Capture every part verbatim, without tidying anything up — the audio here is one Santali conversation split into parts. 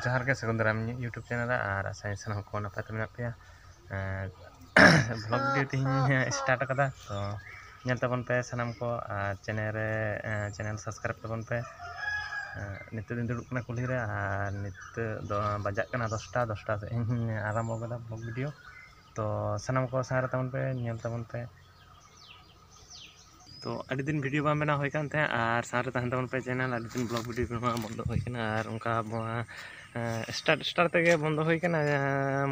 ᱡᱚᱦᱟᱨ ᱜᱮ, ᱥᱟᱹᱜᱩᱱ ᱫᱟᱨᱟᱢ ᱤᱧᱟᱹᱜ YouTube ᱪᱮᱱᱮᱞ ᱨᱮ, ᱟᱨ ᱟᱥᱟᱭᱟᱹᱧ ᱥᱟᱱᱟᱢ ᱠᱚ ᱱᱟᱯᱟᱭ ᱛᱮ ᱢᱮᱱᱟᱜ ᱯᱮᱭᱟ᱾ ᱮᱸ, ᱵᱷᱞᱚᱜ ᱵᱷᱤᱰᱤᱭᱳ ᱛᱮᱦᱮᱧ ᱤᱧ ᱥᱴᱟᱨᱴ ᱟᱠᱟᱫᱟ, ᱛᱚ ᱧᱮᱞ ᱛᱟᱵᱚᱱ ᱯᱮ ᱥᱟᱱᱟᱢ ᱠᱚ, ᱟᱨ ᱪᱮᱱᱮᱞ ᱨᱮ, ᱮᱸ, ᱪᱮᱱᱮᱞ ᱥᱟᱵᱥᱠᱨᱟᱭᱤᱵᱽ ᱛᱟᱵᱚᱱ ᱯᱮ᱾ ᱮᱸ, ᱱᱤᱛᱚᱜ ᱫᱚᱧ ᱫᱩᱲᱩᱵ ᱠᱟᱱᱟ ᱠᱩᱞᱦᱤ ᱨᱮ, ᱟᱨ ᱱᱤᱛᱚᱜ ᱫᱚ ᱵᱟᱡᱟᱜ ᱠᱟᱱᱟ ᱫᱚᱥᱴᱟ, ᱫᱚᱥᱴᱟ ᱥᱮᱫ ᱤᱧ ᱟᱨᱟᱢᱵᱚ ᱠᱟᱫᱟ ᱵᱷᱞᱚᱜ ᱵᱷᱤᱰᱤᱭᱳ᱾ ᱛᱚ ᱥᱟᱱᱟᱢ ᱠᱚ ᱥᱟᱶ ᱨᱮ ᱛᱟᱵᱚᱱ ᱯᱮ, ᱧᱮᱞ ᱛᱟᱵᱚᱱ ᱯᱮ᱾ ᱛᱚ ᱟᱹᱰᱤ ᱫᱤᱱ ᱵᱷᱤᱰᱤᱭᱳ ᱵᱟᱝ ᱵᱮᱱᱟᱣ ᱦᱩᱭ ᱠᱟᱱ ᱛᱟᱦᱮᱸᱫ, ᱟᱨ ᱥᱟᱶ ᱨᱮ ᱛᱟᱦᱮᱱ ᱛᱟᱵᱚᱱ ᱯᱮ ᱪᱮᱱᱮᱞ᱾ ᱟᱹᱰᱤ ᱫᱤᱱ ᱵᱷᱞᱚᱜ ᱵᱷᱤᱰᱤᱭᱳ ᱵᱮᱱᱟᱣ ᱵᱚᱱᱫᱚ ᱦᱩᱭ ᱠᱟᱱᱟ, ᱟᱨ ᱚᱱᱠᱟ ᱥᱴᱟᱨᱴ ᱥᱴᱟᱨᱴ ᱛᱮᱜᱮ ᱵᱚᱱᱫᱚ ᱦᱩᱭ ᱠᱟᱱᱟ᱾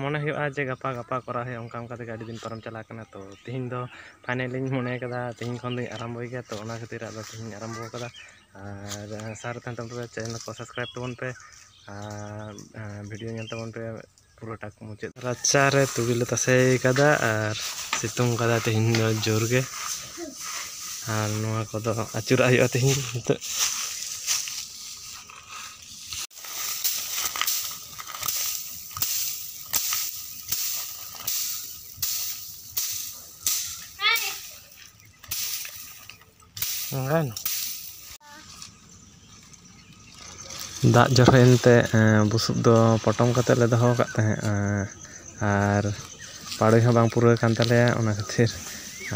ᱢᱚᱱᱮ ᱦᱩᱭᱩᱜᱼᱟ ᱡᱮ ᱜᱟᱯᱟ, ᱜᱟᱯᱟ ᱠᱚᱨᱟᱣ ᱦᱩᱭᱩᱜᱼᱟ, ᱚᱱᱠᱟ ᱚᱱᱠᱟ ᱛᱮᱜᱮ ᱟᱹᱰᱤ ᱫᱤᱱ ᱯᱟᱨᱚᱢ ᱪᱟᱞᱟᱣ ᱠᱟᱱᱟ᱾ ᱛᱚ ᱛᱮᱦᱮᱧ ᱫᱚ ᱯᱷᱟᱭᱱᱮᱞᱤᱧ ᱢᱚᱱᱮ ᱠᱟᱫᱟ, ᱛᱮᱦᱮᱧ ᱠᱷᱚᱱ ᱫᱚᱧ ᱟᱨᱟᱢᱵᱚᱭ ᱜᱮᱭᱟ᱾ ᱛᱚ ᱚᱱᱟ ᱠᱷᱟᱹᱛᱤᱨ ᱟᱫᱚ ᱛᱮᱦᱮᱧ ᱟᱨᱟᱢᱵᱚ ᱠᱟᱫᱟ᱾ ᱟᱨ ᱥᱟᱶ ᱨᱮ ᱛᱟᱦᱮᱱ ᱛᱟᱵᱚᱱ ᱯᱮ, ᱪᱮᱱᱮᱞ ᱠᱚ ᱥᱟᱵᱥᱠᱨᱟᱭᱤᱵᱽ ᱛᱟᱵᱚᱱ ᱯᱮ, ᱟᱨ ᱵᱷᱤᱰᱤᱭᱳ ᱧᱮᱞ ᱛᱟᱵᱚᱱ ᱯᱮ ᱯᱩᱨᱟᱹᱴᱟ ᱢᱩᱪᱟᱹᱫ᱾ ᱨᱟᱪᱟ ᱨᱮ ᱛᱩᱲᱤ ᱞᱮ ᱛᱟᱥᱮ ᱠᱟᱫᱟ ᱟᱨ ᱥᱤᱛᱩᱝ ᱠᱟᱫᱟ ᱛᱮᱦᱮᱧ ᱫᱚ ᱡᱳᱨ ᱜᱮ᱾ ᱟᱨ ᱱᱚᱣᱟ ᱠᱚᱫᱚ ᱟᱹᱪᱩᱨᱟᱜ ᱦᱩᱭᱩᱜᱼᱟ ᱛᱮᱦᱮᱧ ᱱᱤᱛᱚᱜ᱾ ᱫᱟᱜ ᱡᱚᱨᱚᱭᱮᱱ ᱛᱮ, ᱮᱸ, ᱵᱩᱥᱩᱵ ᱫᱚ ᱯᱚᱴᱚᱢ ᱠᱟᱛᱮ ᱞᱮ ᱫᱚᱦᱚ ᱟᱠᱟᱫ ᱛᱟᱦᱮᱸᱫ, ᱮᱸ, ᱟᱨ ᱯᱟᱲᱳᱭ ᱦᱚᱸ ᱵᱟᱝ ᱯᱩᱨᱟᱹᱣ ᱟᱠᱟᱱ ᱛᱟᱞᱮᱭᱟ, ᱚᱱᱟ ᱠᱷᱟᱹᱛᱤᱨ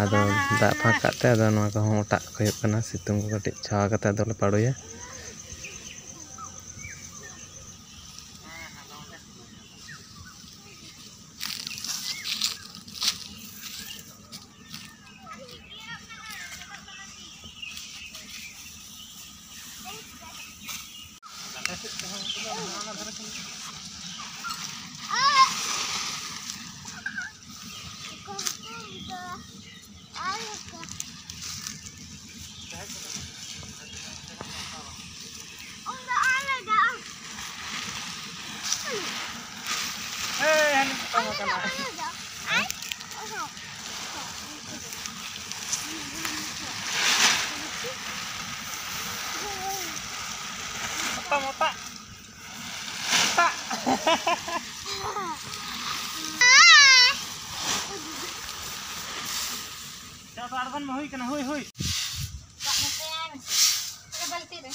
ᱟᱫᱚ ᱫᱟᱜ ᱯᱷᱟᱸᱠ ᱠᱟᱜ ᱛᱮ ᱟᱫᱚ ᱱᱚᱣᱟ ᱠᱚᱦᱚᱸ ᱚᱴᱟᱜ ᱦᱩᱭᱩᱜ ᱠᱟᱱᱟ᱾ ᱥᱤᱛᱩᱝ ᱠᱚ ᱠᱟᱹᱴᱤᱡ ᱪᱷᱟᱣᱟ ᱠᱟᱛᱮ ᱟᱫᱚ ᱞᱮ ᱯᱟᱲᱳᱭᱟ᱾ ᱢᱚᱴᱟ, ᱢᱚᱴᱟ᱾ ᱢᱚᱴᱟ᱾ ᱪᱟ ᱫᱚ ᱟᱬᱜᱚᱱ ᱢᱮ, ᱦᱩᱭ ᱠᱟᱱᱟ, ᱦᱩᱭ, ᱦᱩᱭ᱾ ᱫᱟᱜ ᱱᱚᱛᱮ ᱟᱭ ᱢᱮᱥᱮ᱾ ᱚᱱᱟ ᱵᱟᱹᱞᱛᱤ ᱨᱮ᱾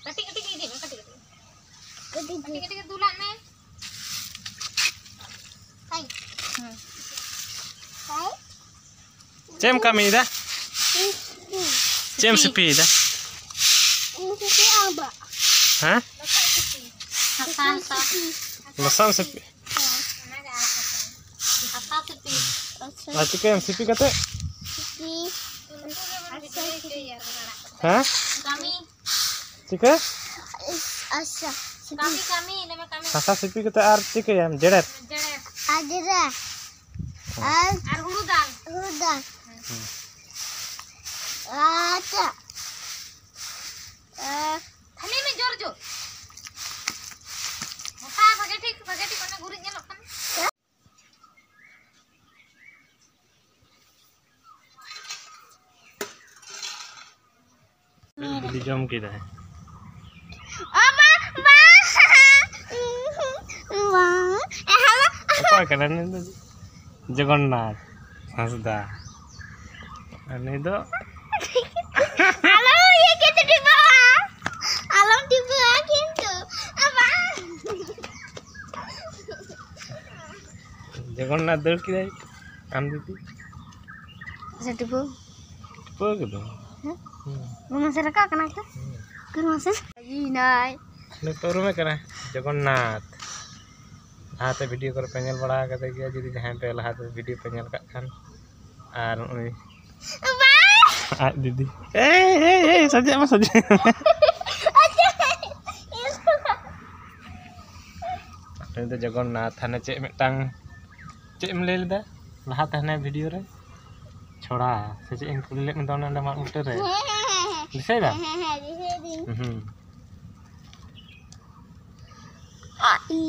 ᱠᱟᱹᱴᱤᱡ ᱠᱟᱹᱴᱤᱡ ᱠᱟᱹᱴᱤᱡ ᱫᱩᱞᱟᱜ ᱢᱮ᱾ ᱦᱟᱭ᱾ ᱦᱩᱸ᱾ ᱦᱟᱭ᱾ ᱪᱮᱫ ᱮᱢ ᱠᱟᱹᱢᱤᱭᱮᱫᱟ? ᱥᱤᱯᱤ᱾ ᱪᱮᱫ ᱮᱢ ᱥᱤᱯᱤᱭᱮᱫᱟ? ᱤᱧ ᱥᱤᱯᱤ ᱟᱨ ᱫᱟᱜ᱾ ᱦᱮᱸ? ᱦᱟᱥᱟ, ᱦᱟᱥᱟ᱾ ᱞᱚᱥᱚᱫ ᱮᱢ ᱥᱤᱯᱤ? ᱦᱮᱸ᱾ ᱦᱟᱥᱟ ᱥᱤᱯᱤ᱾ ᱟᱨ ᱪᱤᱠᱟᱹᱭᱟᱢ ᱥᱤᱯᱤ ᱠᱟᱛᱮ? ᱥᱤᱯᱤ᱾ ᱦᱮᱸ? ᱠᱟᱹᱢᱤ᱾ ᱪᱤᱠᱟᱹ? ᱟᱪᱪᱷᱟ, ᱥᱤᱯᱤ᱾ ᱠᱟᱹᱢᱤ, ᱠᱟᱹᱢᱤ, ᱞᱟᱹᱭ ᱢᱮ ᱠᱟᱹᱢᱤ᱾ ᱦᱟᱥᱟ ᱥᱤᱯᱤ ᱠᱟᱛᱮ ᱟᱨ ᱪᱤᱠᱟᱹᱭᱟᱢ? ᱡᱮᱲᱮᱨ? ᱡᱮᱲᱮᱨ᱾ ᱟᱨ ᱡᱮᱲᱮᱨ᱾ ᱟᱨ ᱟᱨ ᱦᱩᱲᱩ ᱫᱟᱞ᱾ ᱦᱩᱲᱩ ᱫᱟᱞ᱾ ᱦᱩᱸ᱾ ᱟᱪᱪᱷᱟ᱾ ᱟᱨ ᱛᱟᱦᱞᱮ ᱢᱮ ᱡᱳᱨ ᱡᱳᱨ᱾ ᱜᱚᱴᱟ ᱵᱷᱟᱜᱮ ᱴᱷᱤᱠ, ᱵᱷᱟᱜᱮ ᱴᱷᱤᱠ ᱚᱱᱟ ᱜᱩᱨᱤᱡ ᱧᱮᱞᱚᱜ ᱠᱟᱱᱟ᱾ ᱵᱤᱞᱤ ᱡᱚᱢ ᱠᱮᱫᱟᱭ᱾ ᱚ, ᱵᱟ, ᱵᱟ᱾ ᱵᱟ᱾ ᱚᱠᱚᱭ ᱠᱟᱱᱟᱭ ᱱᱩᱭ ᱫᱚ? ᱡᱚᱜᱚᱱᱱᱟᱛᱷ ᱦᱟᱸᱥᱫᱟ᱾ ᱟᱨ ᱱᱩᱭ ᱫᱚ? ᱟᱞᱚᱢ ᱤᱭᱟᱹ ᱠᱮᱫ ᱴᱤᱯᱟᱹᱣᱟ᱾ ᱟᱞᱚᱢ ᱴᱤᱯᱟᱹᱣᱟ ᱠᱤᱱᱛᱩ᱾ ᱟ, ᱵᱟ᱾ ᱡᱚᱜᱚᱱᱱᱟᱛᱷ ᱫᱟᱹᱲ ᱠᱮᱫᱟᱭ᱾ ᱟᱢ ᱫᱤᱫᱤ? ᱥᱮ ᱴᱤᱯᱟᱹᱣ? ᱴᱤᱯᱟᱹᱣ ᱠᱮᱫᱟᱭ᱾ ᱦᱮᱸ? ᱦᱩᱸ᱾ ᱚᱱᱟ ᱥᱮ ᱨᱟᱠᱟᱵ ᱠᱟᱱᱟ ᱛᱚ? ᱦᱩᱸ᱾ ᱩᱠᱩᱨ ᱢᱟᱥᱮ? ᱤᱱᱟᱭ᱾ ᱱᱤᱛᱚᱜ ᱩᱨᱩᱢᱮ ᱠᱟᱱᱟ ᱡᱚᱜᱚᱱᱱᱟᱛᱷ᱾ ᱞᱟᱦᱟᱛᱮ ᱵᱷᱤᱰᱤᱭᱳ ᱠᱚᱨᱮ ᱯᱮ ᱧᱮᱞ ᱵᱟᱲᱟ ᱠᱟᱫᱮ ᱜᱮᱭᱟ, ᱡᱩᱫᱤ ᱡᱟᱦᱟᱸᱭ ᱯᱮ ᱞᱟᱦᱟᱛᱮ ᱵᱷᱤᱰᱤᱭᱳ ᱯᱮ ᱧᱮᱞ ᱠᱟᱜ ᱠᱷᱟᱱ᱾ ᱟᱨ ᱱᱩᱜᱼᱩᱭ ᱟᱡ ᱫᱤᱫᱤ᱾ ᱮᱭ, ᱮᱭ, ᱮᱭ, ᱥᱚᱡᱷᱮᱜ ᱢᱮ, ᱥᱚᱡᱷᱮᱜ ᱢᱮ᱾ ᱩᱱᱤ ᱫᱚ ᱡᱚᱜᱚᱱᱱᱟᱛᱷ, ᱦᱟᱱᱮ ᱪᱮᱫ ᱢᱤᱫᱴᱟᱝ, ᱪᱮᱫ ᱮᱢ ᱞᱟᱹᱭ ᱞᱮᱫᱟ ᱞᱟᱦᱟᱛᱮ ᱦᱟᱱᱮ ᱵᱷᱤᱰᱤᱭᱳ ᱨᱮ? ᱪᱷᱚᱲᱟ ᱥᱮ ᱪᱮᱫ ᱤᱧ ᱠᱩᱞᱤ ᱞᱮᱫ ᱢᱮᱫᱚ ᱚᱱᱮ ᱚᱸᱰᱮ ᱢᱟᱫ ᱵᱩᱴᱟᱹ ᱨᱮ? ᱦᱮᱸ, ᱦᱮᱸ, ᱦᱮᱸ, ᱦᱮᱸ᱾ ᱫᱤᱥᱟᱹᱭ ᱫᱟᱢ? ᱦᱮᱸ, ᱦᱮᱸ, ᱦᱮᱸ, ᱫᱤᱥᱟᱹᱭ ᱫᱤᱧ᱾ ᱦᱩᱸ᱾ ᱟ, ᱤ᱾